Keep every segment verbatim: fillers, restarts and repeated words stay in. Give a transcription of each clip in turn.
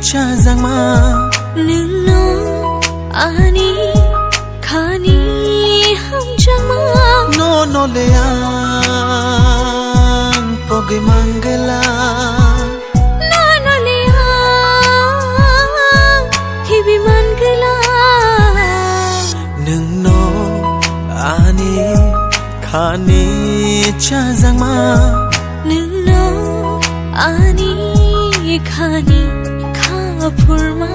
Chajakma. Nwngno ani khani hamjakma. Nono le ang pogwi mangwla. Nono le ang hibi mangwla. Nwngno ani khani chajakma. Nwngno ani khani kha phurma.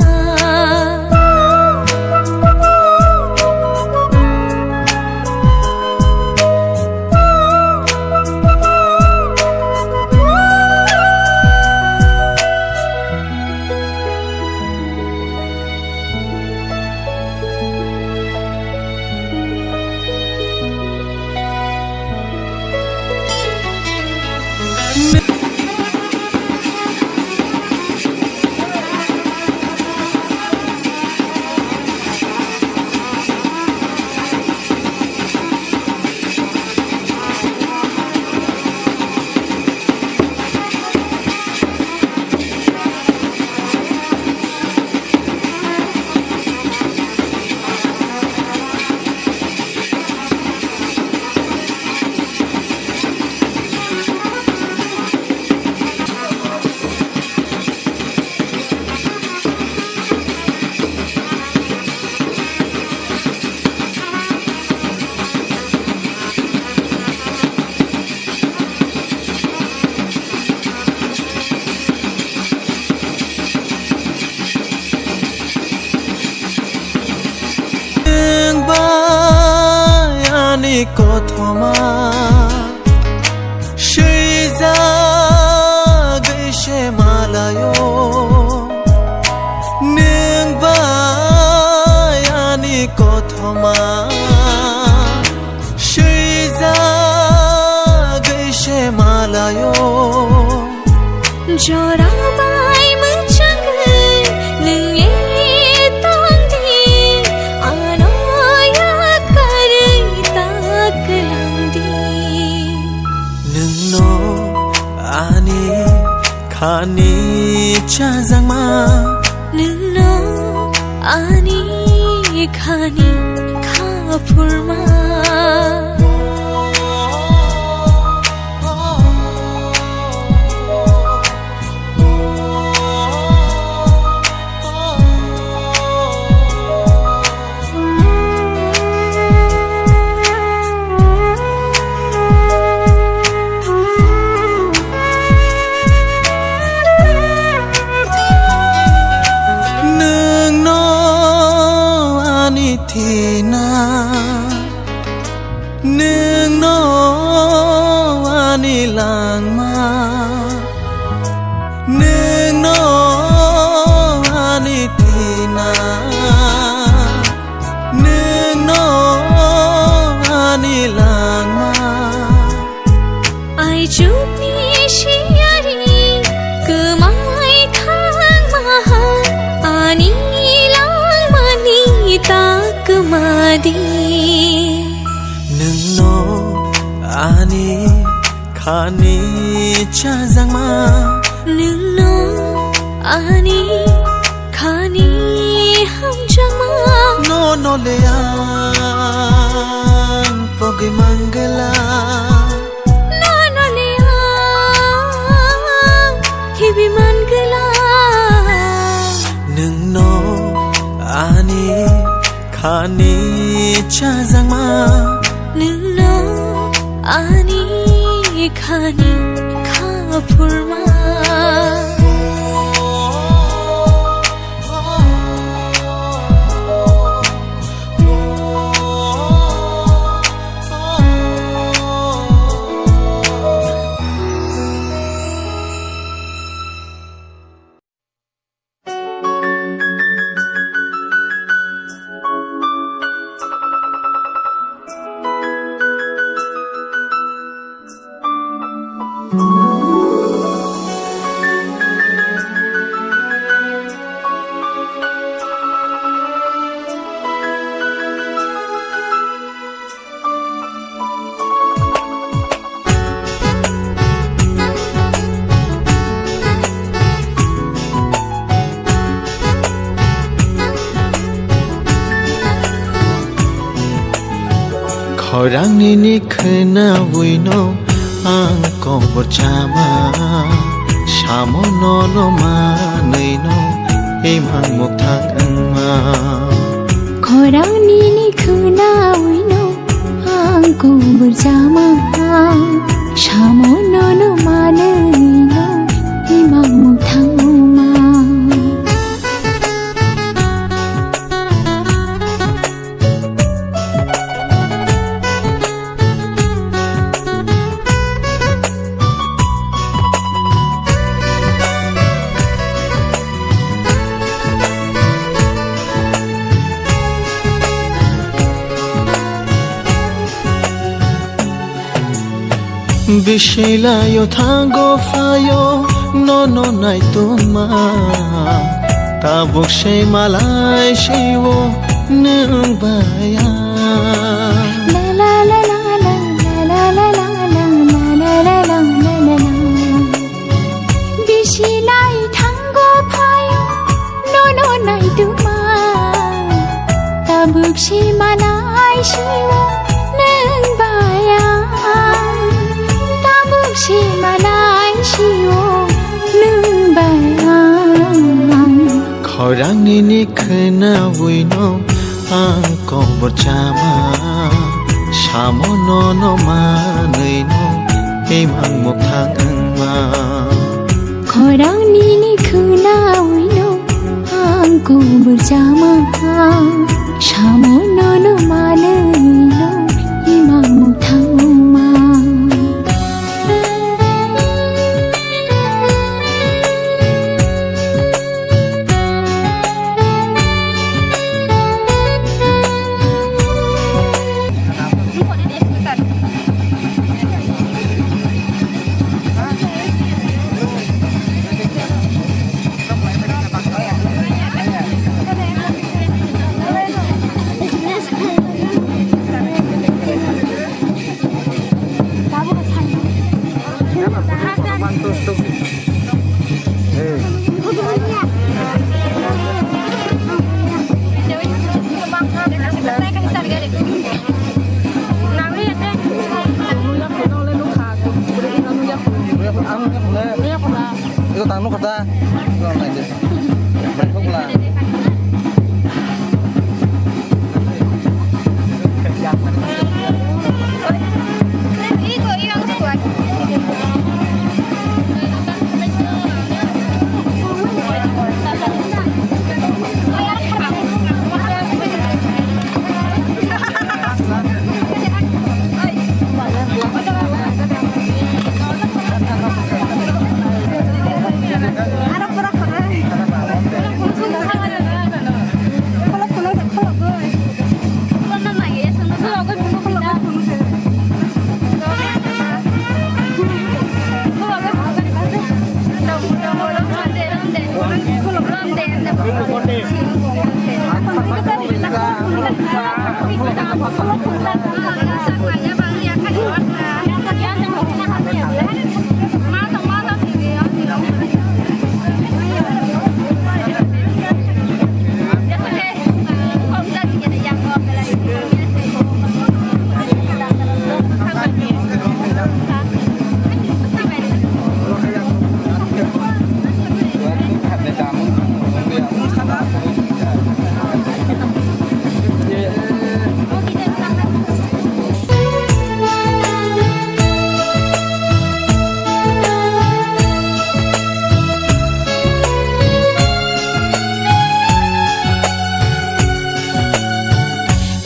Nwng bai ani kothoma swijagwi se malaio. Nwng bai ani kothoma swijagwi se malaio. Jora bai mwchangwi nwng le tongdi, ano yakarwi ta kwlangdi. Nwngno ani khani chajakma. Nwngno ani khani kha phurma. Nwngno ani thina, nwngno ani langma, nwngno ani thina, nwngno ani langma. Aichukni siyari kwmai thangma, ani langmani ta kwmadi. Nwngno ani khani chajakma. Nwngno ani khani hamjakma. Nono le ang pogwi mangwla. Nono le ang hibi mangwla. Nwngno ani khani chajakma. Nwngno ani khani kha phurma. Khorang nini khwnawi no ang kobor chama, samo nono manwi no imang mukthang wngma. Khorang nini khwnawi no ang kobor chama, samo nono manwi no imang mukthang wngma. Bisi laio thango phaio nono naituma, tabuk se malai siwo nwng baya. Bisi lai thango phaio nono naituma, tabuk si malai siwo nwng baya. Tabuk si malai siwo nwng baya. Khorang nini khwnawi no ang kobor chama, samo nono manwi no imang mukthang wngma. Khorang nini khwnawi no ang kobor chama, samo nono manwi no imang mukthang wngma. Ito tang nukha ta. Ito nai de. Bai thok bla.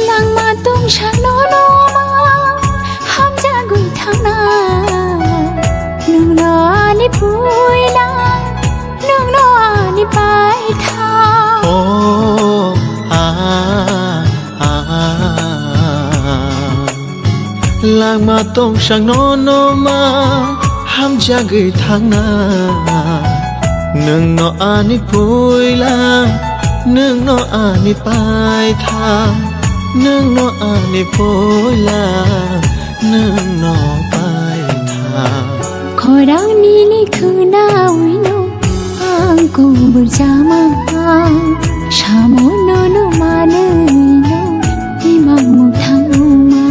Langma tongsa nono ma hamjagwi thangna, nwngno ani puila, nwngno ani paitha. Oh, ah, ah, ah. Langma tongsang nono ma hamjagwi thangna, nwngno ani puila, nwngno ani paitha, nwngno ani puila, nwngno paitha. Khorang nini khwnawi no ang kubur chama, samo nono manwi no imang muthangma.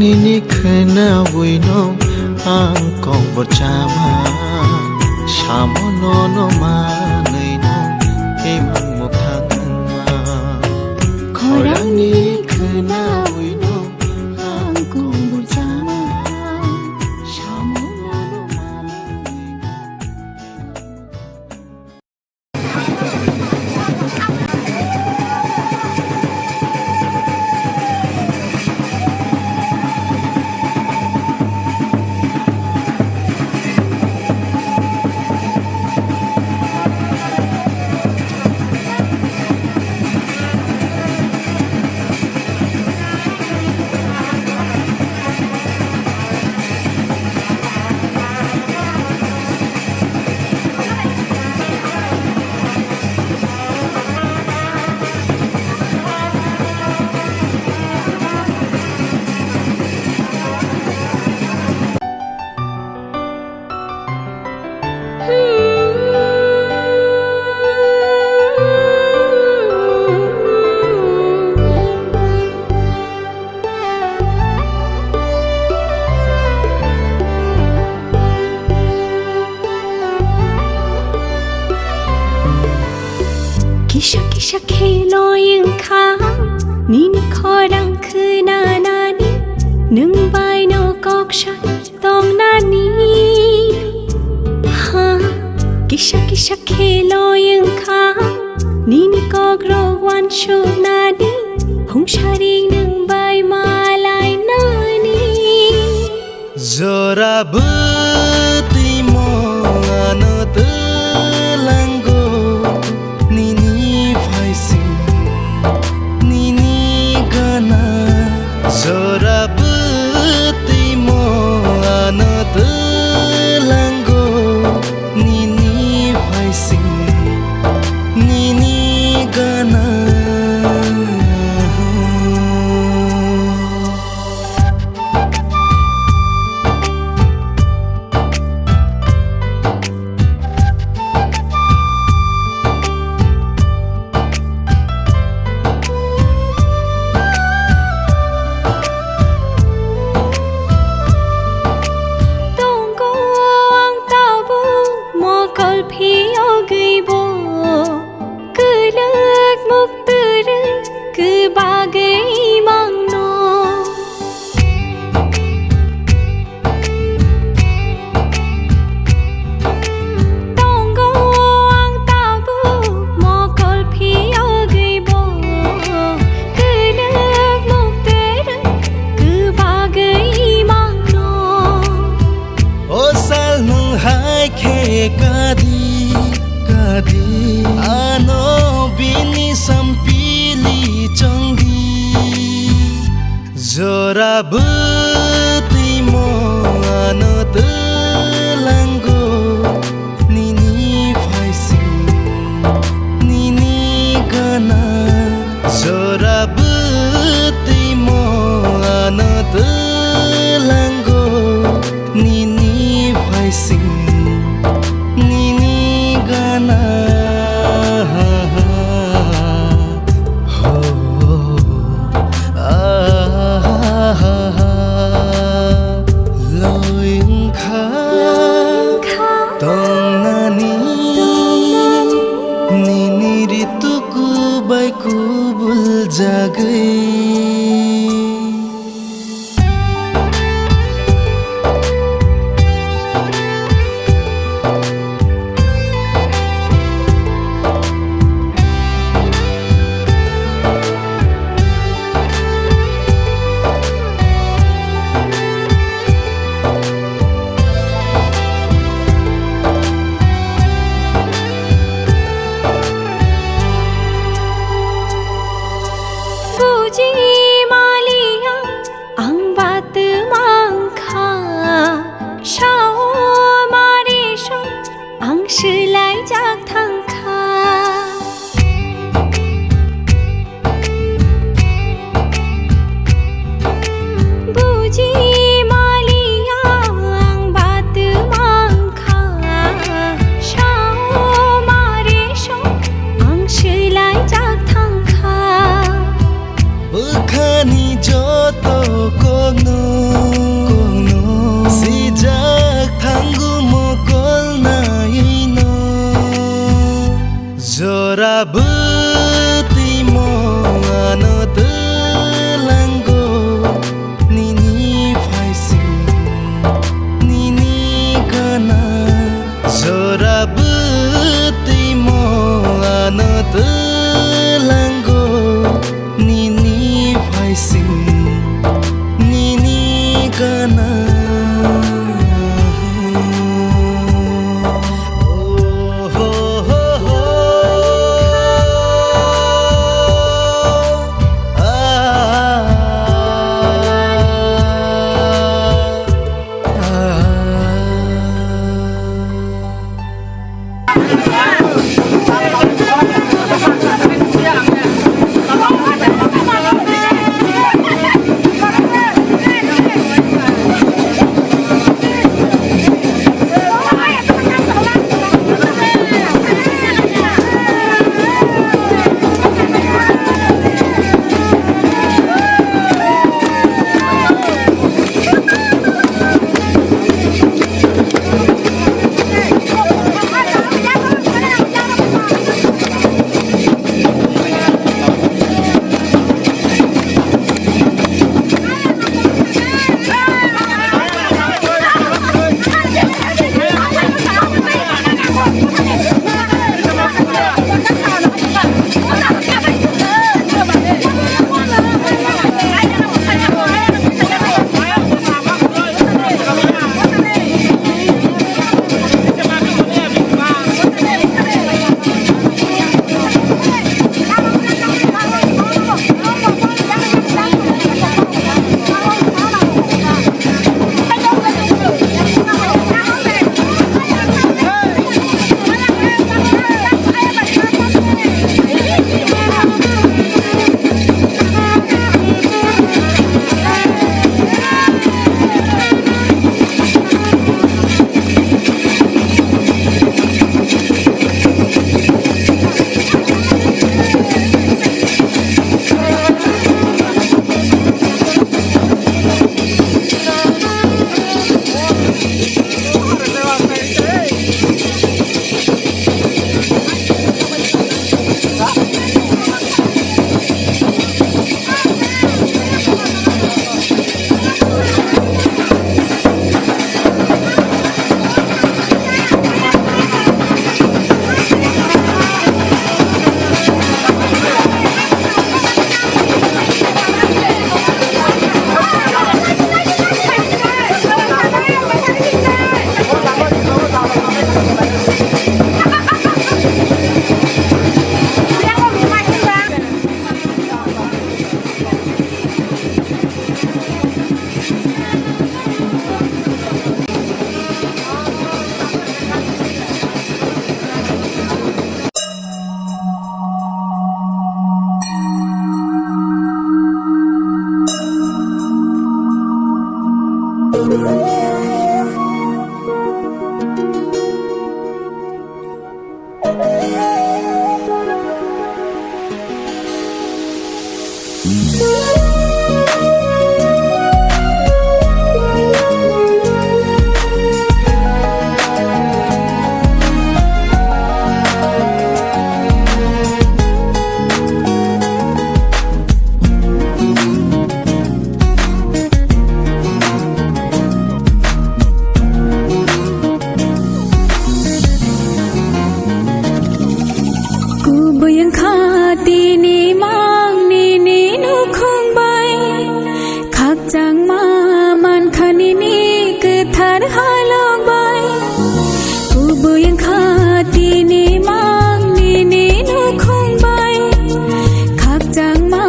Nini khwnawino ang kok bwchama, samono no manwino emang mwthangma. Khorangni khwnawino ang kok bwchama, samono no manwino. Kisa kisa khe loi wngkha nini khorang khwnanani, nwng bai no kok sa tongnani. Ha, kisa kisa khe loi wngkha nini kokrok uansuknani, hungsari nwng bai malainani. Jora bwtwi mo ano twlango nini phaising nini gana. Jora bwtwi mo ano twlango nini phaising nini gana. Tongo ang tabuk mokol phiyogwi bo. Kwlwk muktwrwk kwbagwi mangno. Tongo ang tabuk mokol phiyogwi bo. Kwlwk muktwrwk kwbagwi mangno. O sal nwng hai khe kadi, kadi. Ano bini sampili chongdi. Jora bwtwi mo ano twlango nini phaising nini gana. Jora bwtwi mo ano twlango nini phaising nini gana. Ho, ah, loi wngkha tongnani nini ritu kubai kubul jagwi. Kubui wngkha tini mang nini nukhung bai, khakchangma mankha nini kwthar halok bai. Kubui wngkha tini mang nini nukhung bai, khakchangma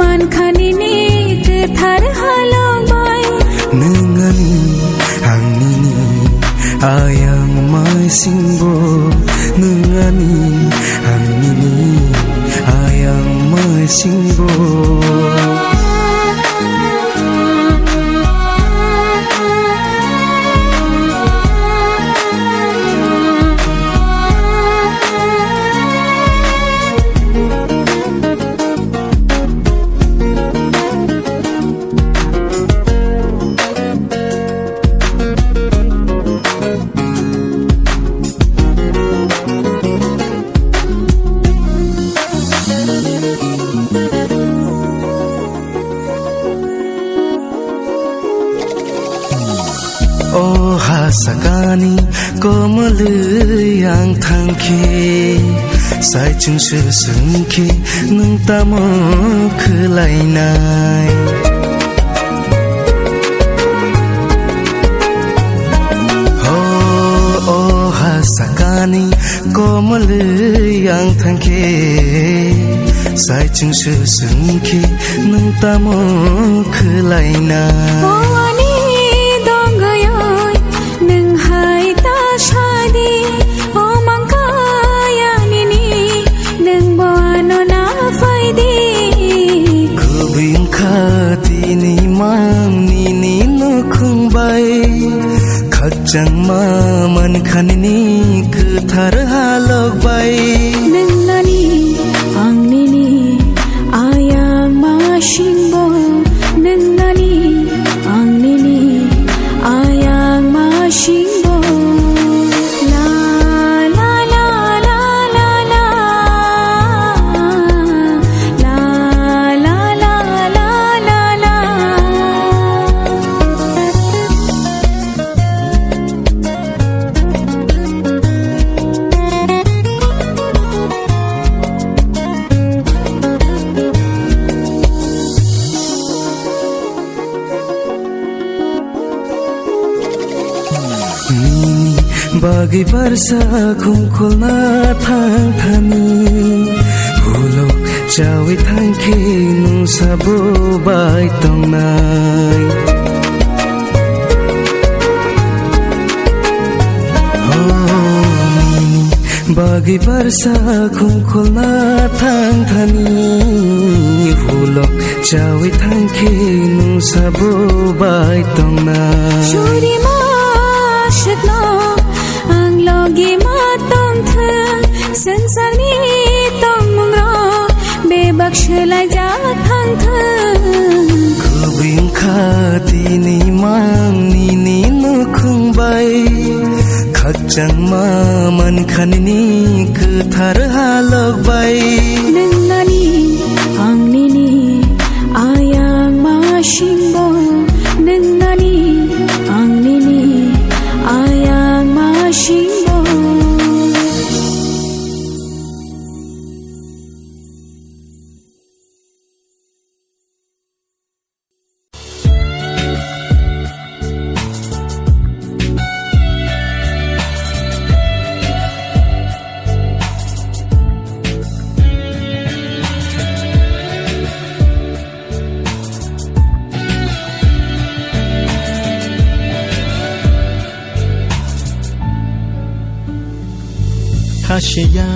mankha nini kwthar halok bai. Nwng ani, ang nini, ayang masingbo. Nwng ani, ang nini, ayang masingbo. O ha sakani komolwi ang thangkhe, saichung se swngkhe nwng tamo khwlainai? Ho, o ha sakani komolwi ang thangkhe, saichung se swngkhe nwng tamo khwlaina? O ani dongwi oi, nwng hai ta sadi, o mangkaya nini, nwng bo ano na phaidi. Kubui wngkha tini mang nini nukhung bai, khakchangma mankha nini kwthar halok bai. Nwng nani, ang nini, ayang masingbo. Nwng nani, ang nini, ayang masingbo. La, la, la. Nini bagwi barsa khum kholna thang thani, ulo chawi thangkhe nwng sabo bai tongnai. Oh, nini bagwi barsa khum kholna thang thani, ulo chawi thangkhe nwng sabo bai tongnai. Churi ma swkno ang logi ma tongthwng, swngcharni tongmungrok bebak swlaijak thangthwng. Kubui wngkha tini mang nini nukhung bai, khakchangma mankha nini kwthar halok bai. Nwng nani, ang nini, ayang masingbo. Nwng nani, ang nini, ayang masingbo. Khasiya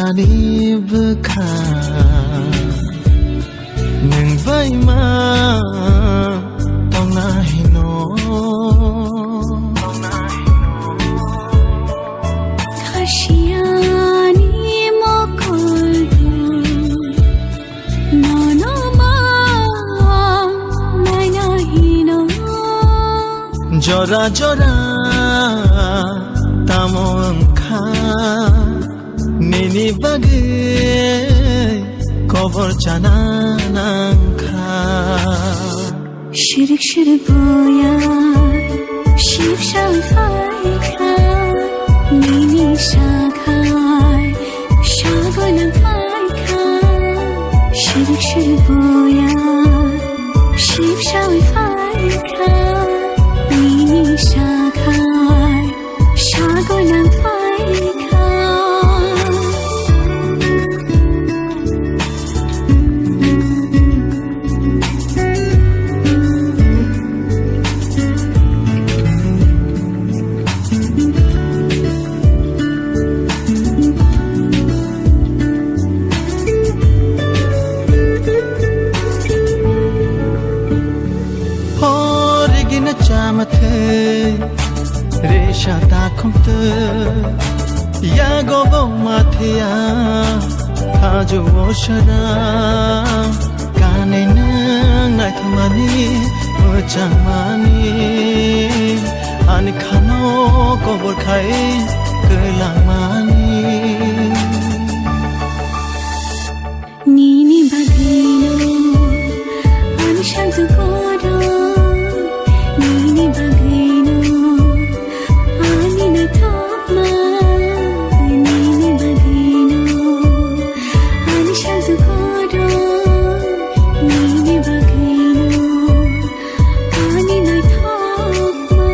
ani bwkha nwng bai ma tongna hino. Khasiya ani mokol nono ma Jora jora tamo wngkha nini bagwi kobor chana nangkha. Shirik shirik boya shipsal phaikha nini sakhai sagolang phaikha. Shirik shirik boya shipsal phaikha nini sakhai sagolang phaikha. Porigina chamathei, resha takhumtei, yago bo mathia, hajo o sara, kanai nang naithumani, mwchangmani, ani khano kobor khai kwlangmani. Nini bagwino ani santu kodo, nini bagwino ani naithokma, nini bagwino ani santu kodo, nini bagwino ani naithokma.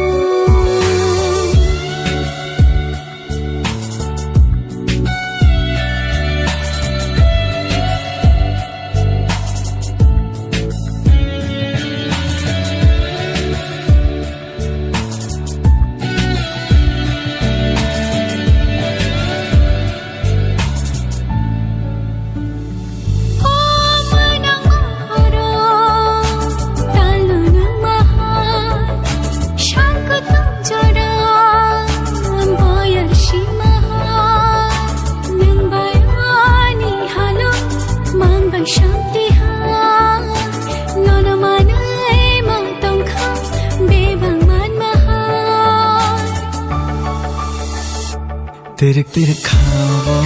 Tirik tirik khao,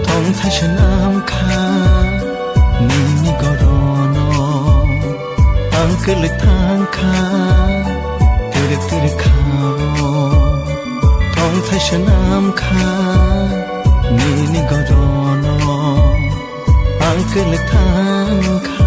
tongthai swnam kha, nini gorono, ang kwlwi thang kha. Tirik tirik khao, tongthai swnam kha, nini gorono, ang kwlwi thang kha.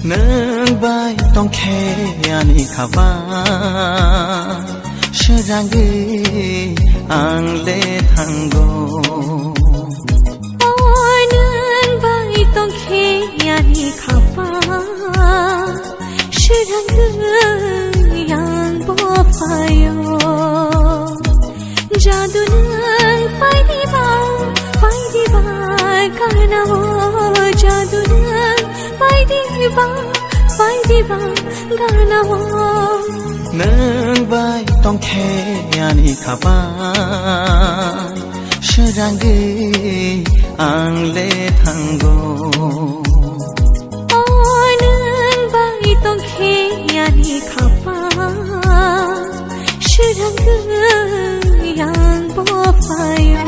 Nwng bai tongkhe ani khaba, srangwi ang le thango. O nwng bai tongkhe ani khaba, srangwi ang bo phaio. Diba, pai diba, gana o. Nwng bai tongkhe ani khapang, srangwi ang le thango. O nwng bai tongkhe ani khapang, srangwi ang bo phaio.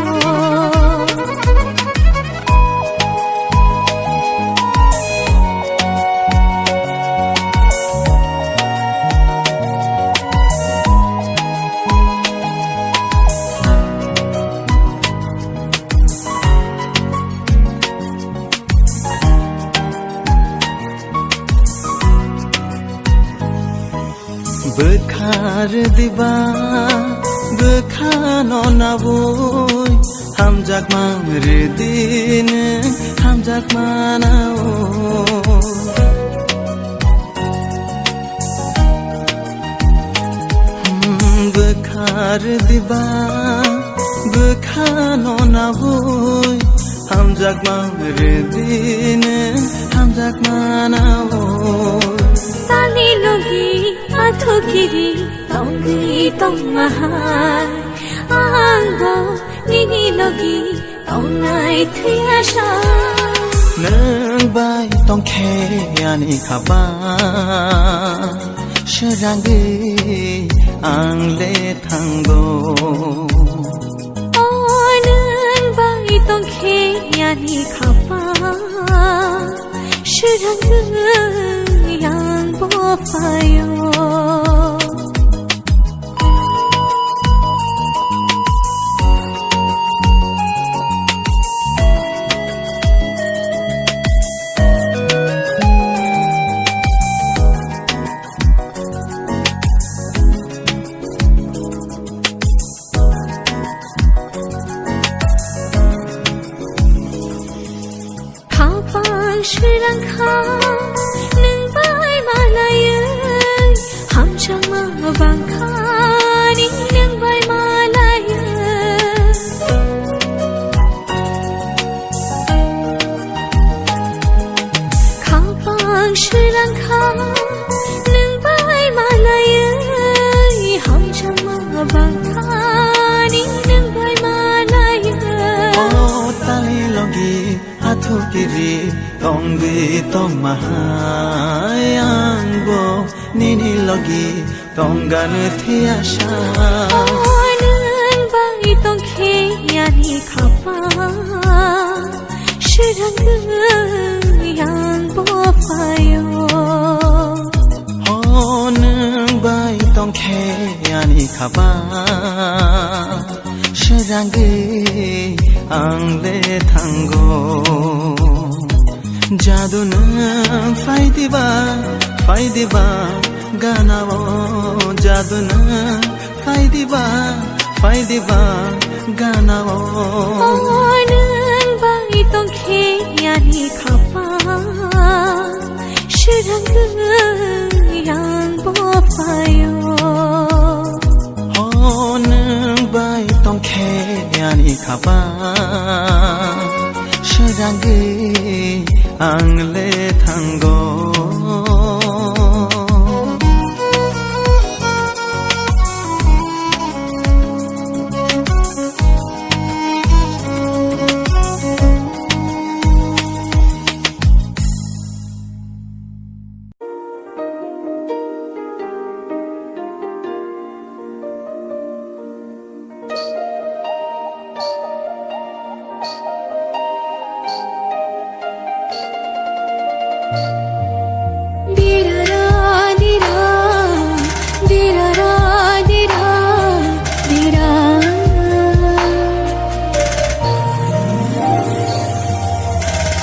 Bwkhar diba, bwkhano nabwi, hamjakma rwdini, hamjakma nao. Hmm, bwkhar diba, bwkhano nabwi, hamjakma rwdini, hamjakma nao. Tani logi athukiri tongwi tongmahai, angbo nini logi tongnai thwi asa. Nwng bai tongkhe ani khapang, srangwi ang le thango. O nwng bai tongkhe ani khapang, srangwi ang bo phaio. Khapang srwrang kha, nwng bai malaiwi, hamjakma bang kha, ani nwng bai malaiwi. Khapang srwrang kha, nwng bai malaiwi, hamjakma bang kha, ani nwng bai malaiwi. O tali logi athukiri tongwi tongmahai, angbo nini logi tongna thwi asa. O nwng bai tongkhe ani khapang, srwrang ang bo phaio. O nwng bai tongkhe ani khapang, srwrangwi ang le thango. Jadu nwng phai diba, phai diba, gana o. Jadu nwng phai diba, phai diba, gana o. O nwng bai tongkhe ani khapang, srwrangwi ang bo phaio. O nwng bai tongkhe ani khapang, srwrangwi ang le thango.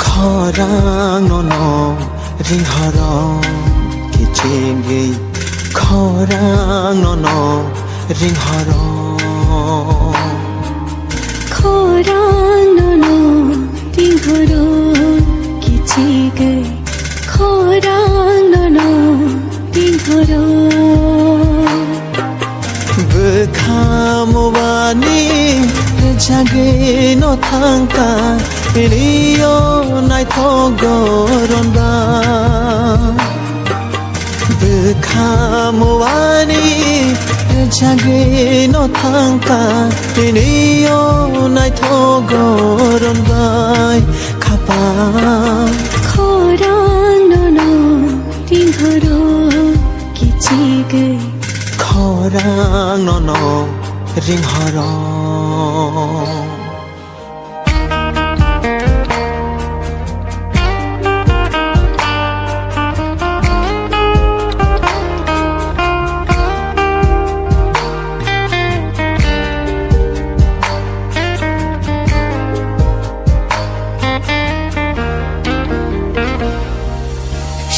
Khorang nono ringhoro kichingwi, khorang nono ringhoro. Khorang nono ringhoro kichigwi, khorang nono ringhoro. Bwkha muwani rwjagwi no thangkha, rio naithok goron ba. Hamuani rwchagwi no thangkha, nini o naithogo ronbai khapang. Khorang nono ringhoro kichigwi. Khorang nono ringhoro.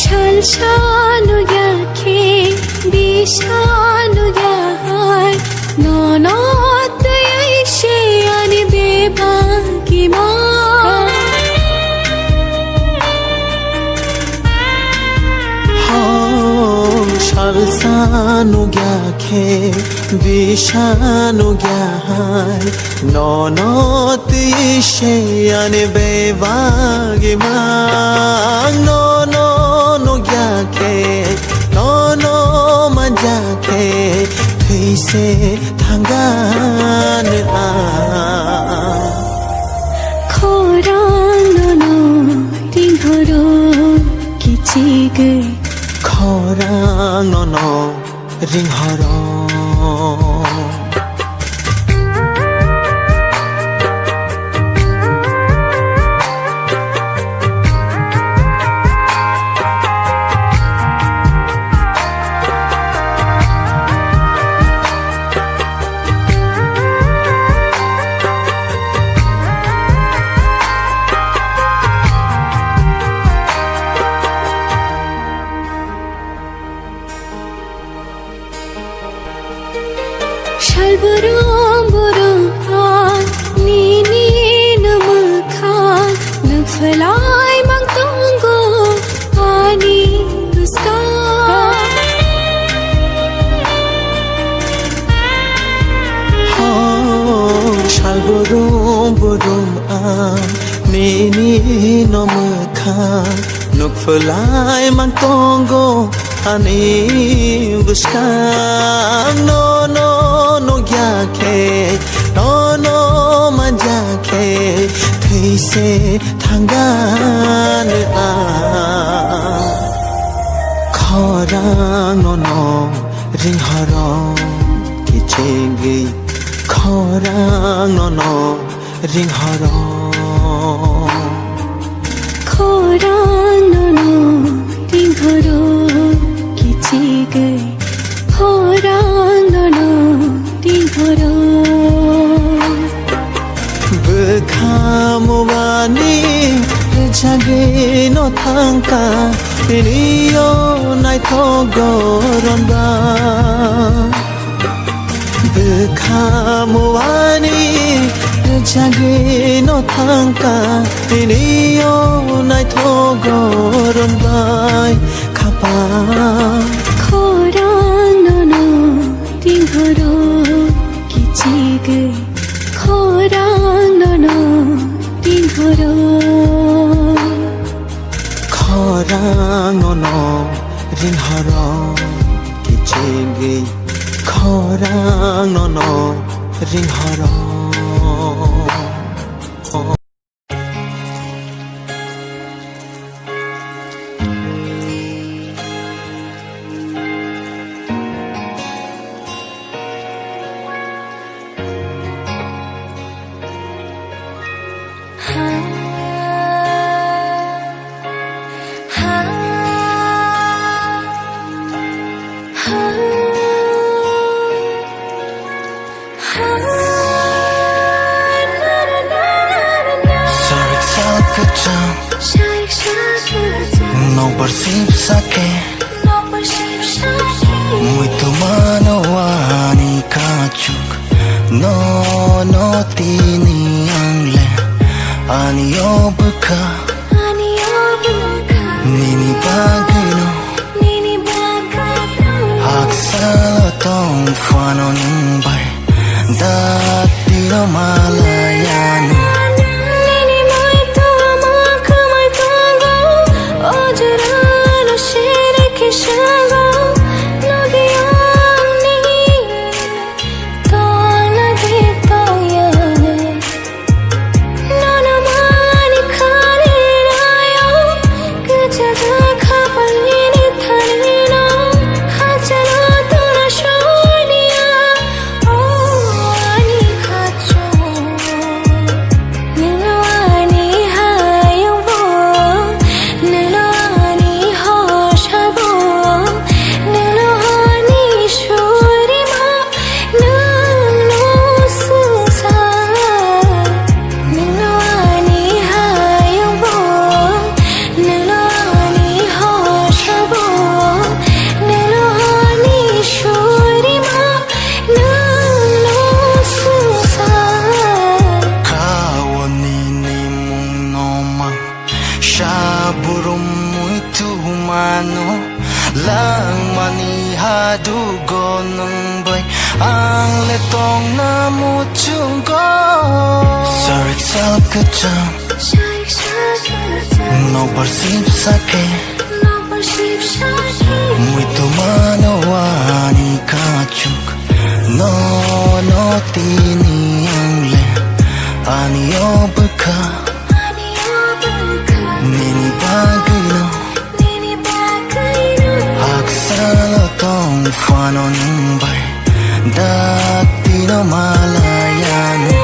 Salsa nugya khe, bisa nugya hai, nono twi se ani bebak ima. Ho, salsa nugya khe, bisa nugya hai, nono twi se ani bebak ima. Nono nugya khe, nono manja khe, twi se thanggan ang. Khorang nono ringhoro kichigwi. Khorang nono ringhoro. Sal burum burum phan, nini no mwkhang, nuk phalai mang tongo ani bwskang. Ho, sal burum burum ang, nini no mwkhang, nuk phalai mang tongo ani bwskang. Nono nugya khe, nono manja khe, twi se thanggan ang. Khorang nono ringhoro kichigwi, khorang nono ringhoro. Khorang nono ringhoro kichigwi, khorang nono ringhoro. Bwkha muani rwchagwi no thangkha, nini o naithogo ronbai. Bwkha muani rwchagwi no thangkha, nini o naithogo ronbai khapang. Khorang nono ringhoro kichigwi, khorang nono ringhoro. Khorang nono ringhoro kichigwi, khorang nono ringhoro. Sarik sak kachang, nokbar sip sake. Muitu mano ani kachuk, no, no tini angle, ani o bwkha, ani o bwkha, nini bagwino, nini bagwino, haksa tong phano nwng bai. Datino malayani. Nini muitu ama khwmai tongo, o jorano siri khe sango. Langmani hadugo nwng bai ang le tongna muchungo. Sarik sal kwcham nokbar sip sake muitu mano ani kachuk. No, no tini ang le ani obwkha nini bagwino. Haksalo tong phano nwng bai daktino malaya nwng.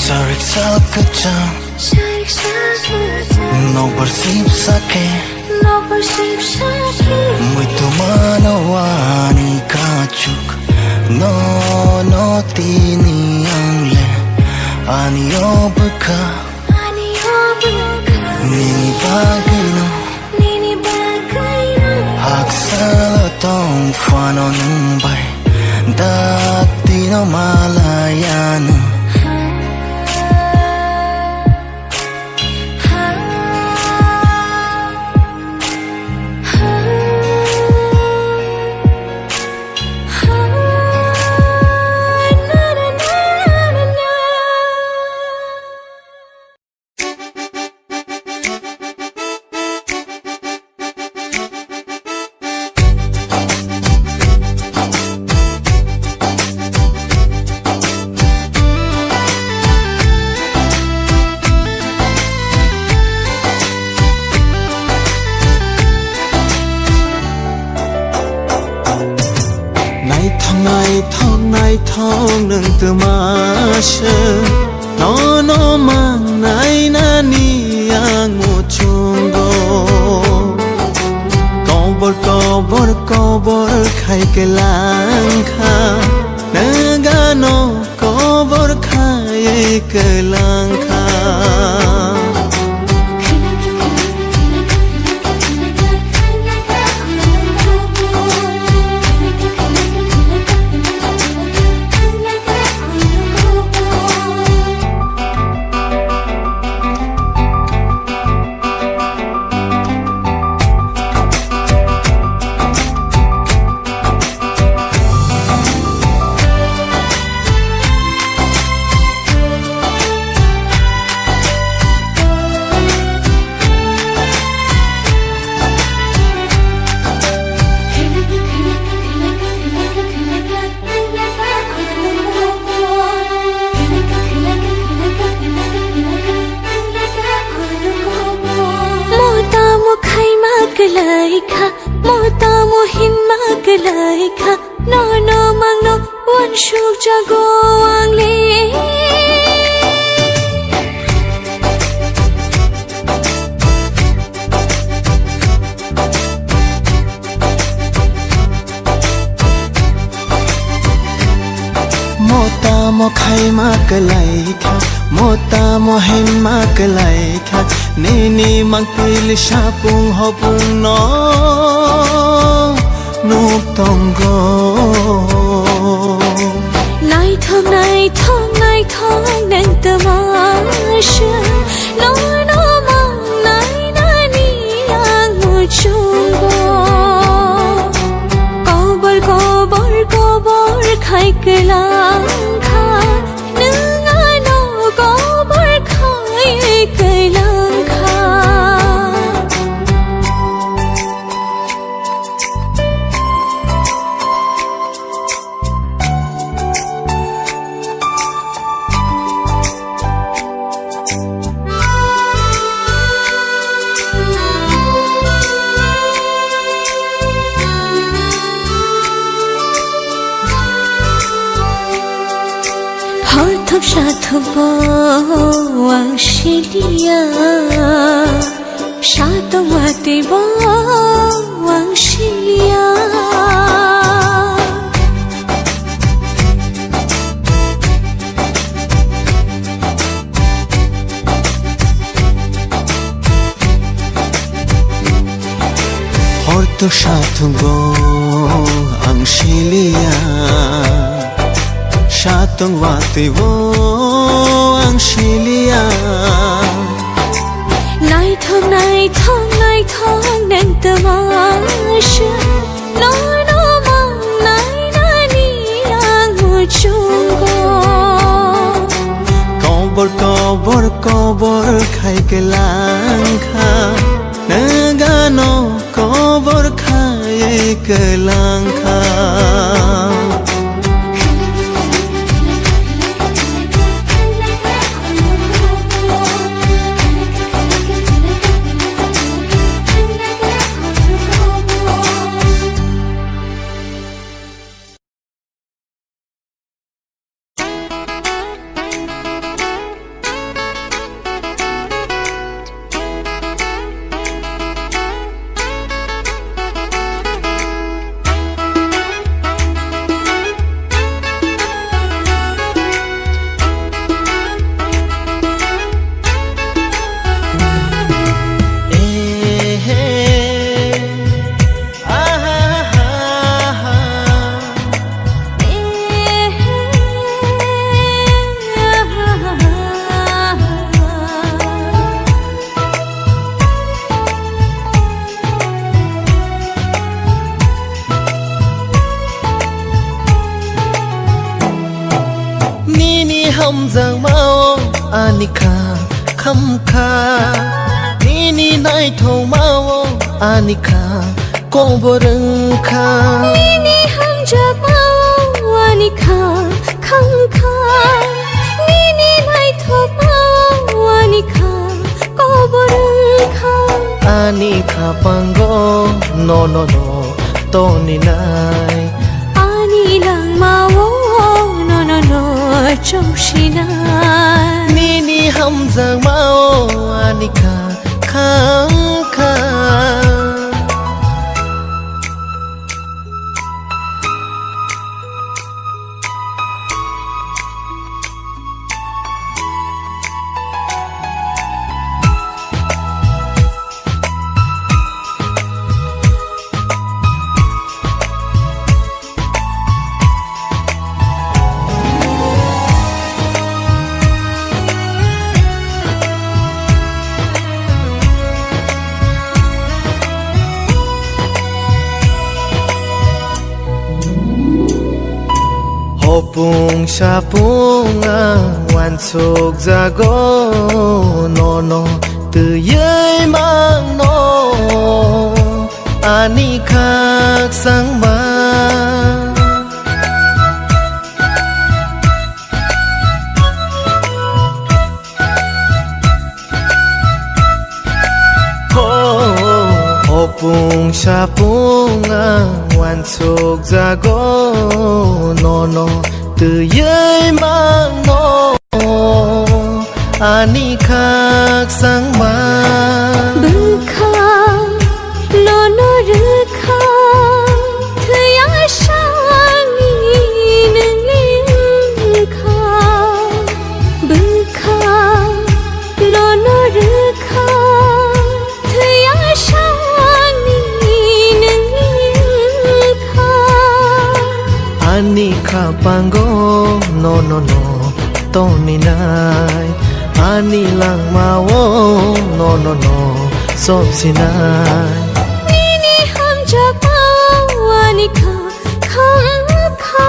Sarik sal kwcham nokbar sip sake muitu mano ani kachuk. No, no tini ang le ani obwkha nini bagwino. Haksalo tong phano nwng bai daktino malaya nwng. Naithok, naithok, naithok nwng twma se. Nono mangnai nani ang muchungo. Kobor, kobor, kobor khai kwlangkha. Nwng ano kobor khai kwlangkha. Mo tamo khaima kwlai kha, mo tamo himma kwlai kha, nono mangno uansuk jago ang le. Mo tamo khaima kwlai kha, mo tamo himma kwlai kha, nini mangpili sapung hopung no nuk tongo. Naithok, naithok, naithok nwng twma se, nono mangnai nani ang muchungo. Kobor, kobor, kobor khai kwlangkha, nwng ano kobor khai kwlangkha. Sathokbo ang siliya, satong watwibo ang siliya. Horto sathongo ang siliya, satong watwibo ang siliya. Naithok, naithok, naithok, nwng twmasa. Nono mangnainani ang muchungo. Kobor, kobor, kobor khai kwlangkha. Nwng ano kobor khai kwlangkha. Nini hamjakmao ani kha khamkha, nini naithokmao ani kha kobor wngkha. Nini hamjakmao ani kha khamkha, nini naithokmao ani kha kobor wngkha. Ani khapango nono no toninai. Ani langmao nono no chongsinai. Nini hamjakmao ani kha khamkha. Hopung sapung ang wansuk jago, nono twiwi mangno ani khak sangma. Hopung sapung ang wansuk jago, nono twiwi mangno ani khak sangma. Bwkha nono rwkha, thwiya sani nwngni wngkha. Bwkha nono rwkha, thwiya sani nwngni wngkha. Ani khapango nono no toninai, ani langmao nono no sopsinai. Nini hamjakmao ani kha khamkha.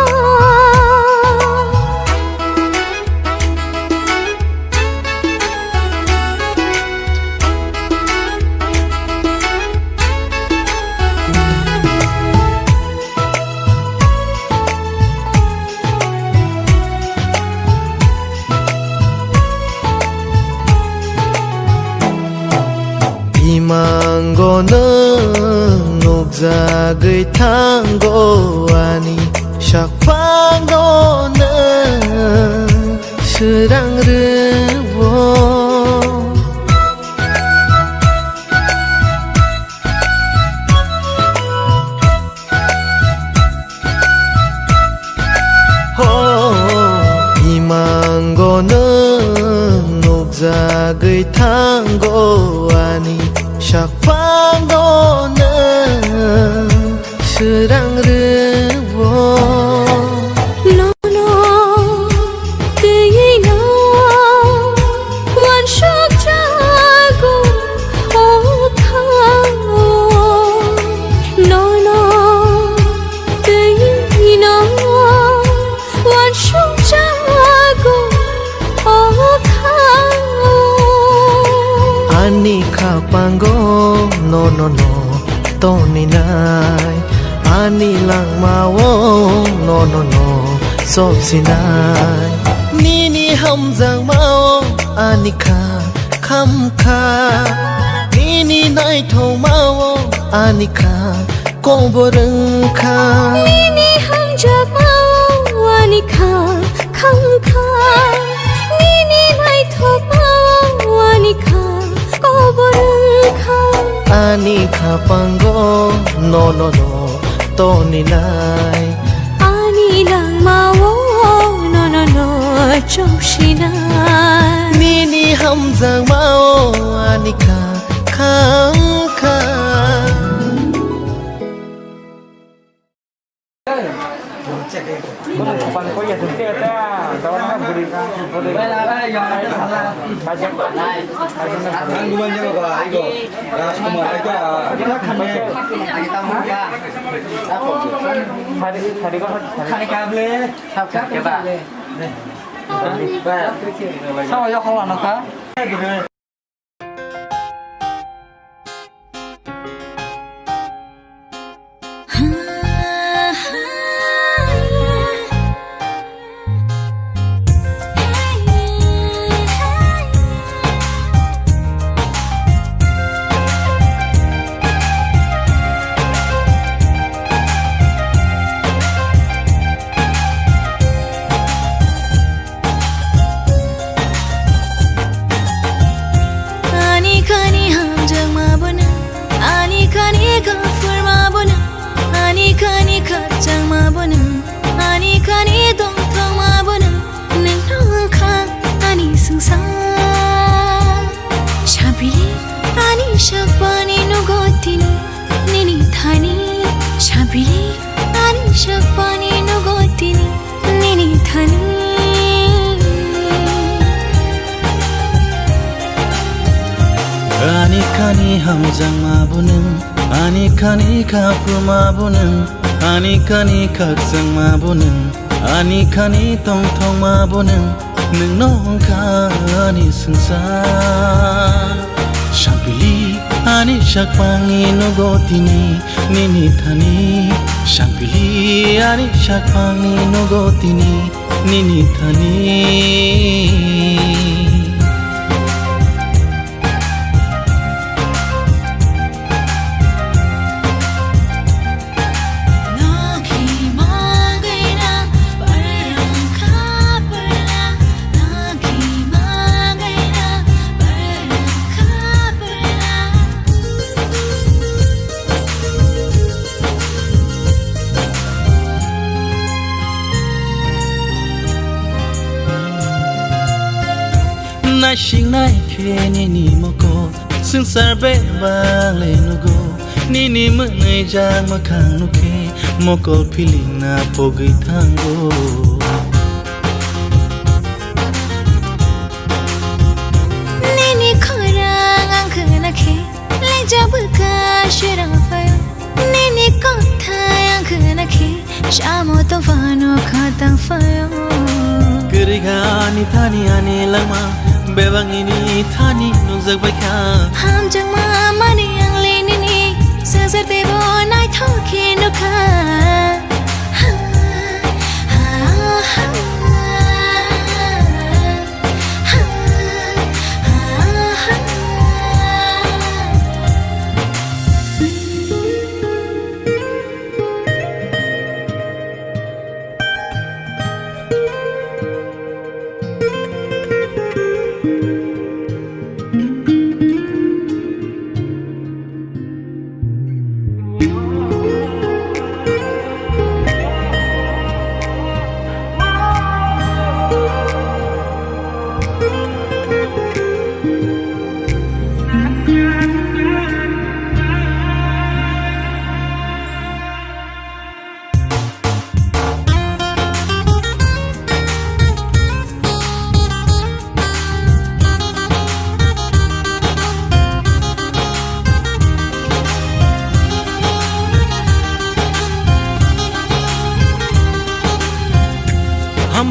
Imango nwng nukjagwi thango ani sakpango nwng. Swrang rwo. Ho, imango nwng nukjagwi thango ani sakpango nwng swrang rwo. Nono twiwi no wansuk jago o thao. Nono twiwi no wansuk jago o thao. Ani khapango nono no toninai, ani langmao nono no sopsinai. Nini hamjakmao ani kha khamkha, nini naithokmao ani kha kobor wngkha. Nini hamjakmao ani kha khamkha, nini naithokmao ani kha kobor wngkha. Ani khapango nono no toninai, ani langmao nono no chopsinai. Nini hamjakmao ani kha khamkha. Ani kani hamjakma bono, ani kani gafurma bono, ani kani khakchangma bono, ani kani tongthokma bono, nwng wngkha ani swngchar. Sabili ani sakbani nugo tini nini thani, sabili ani sakbani nugo tini nini thani. Ani kani hamjakma bo nwng, ani kani khapuma bo nwng, ani kani khakchangma bo nwng, ani kani tongthokma bo nwng, nwngno wngkha ani swngchar. Sampili ani sakpangni nugo tini nini thani, sampili ani sakpangni nugo tini nini thani. Naising nai khe nini mokol, swngchar bebak le nugo. Nini mwnwijak mwkhang nukhe, mokol philingna pogwi thango. Nini khorang ang khna khe, lejak bwkha sera phaio. Nini kothai ang khna khe, samo tongphano khatang phaio. Kwrwi kha ani thani ani langma, bebak nini thani nukjak bai kha. Hamjakma mani ang le nini, swngchar teibo naithok khe nukha.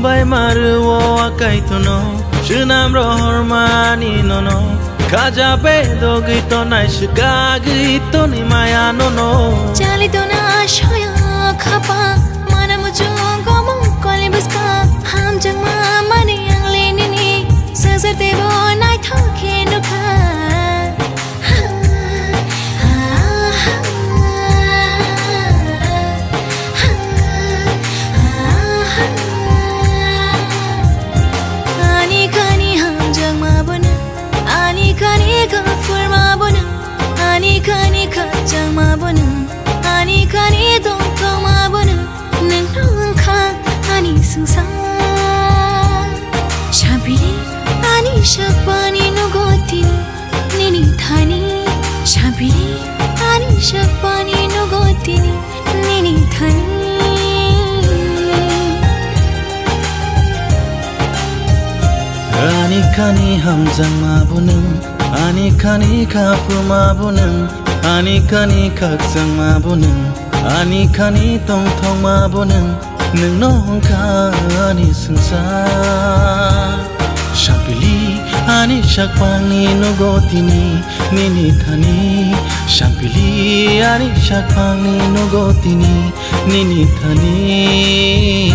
Bai maru o akai tono, swnam rohor mani nono. Khaja bedogwi tonai swkagwi toni maya nono. Chali dona shoya khapa, mana muchung gomung koli bwska. Hamjakma mani ang le nini, sajar tebo naithok khe nukha. Ani kani hamjakma bono, ani kani kafurma bono, ani kani khakchangma bono, ani kani tongthokma bono. Nwng wngkha ani swngchar. Sampili ani sakbani nugo tini nini thani. Sampili ani sakbani nugo tini nini thani. Ani kani hamjakma bo nwng, ani kani kafurma bo nwng, ani kani khakchangma bo nwng, ani kani tongthokma bo nwng, nwngno wngkha ani swngchar. Sampili ani sakbani nugo tini nini thani. Sampili ani sakbani nugo tini nini thani.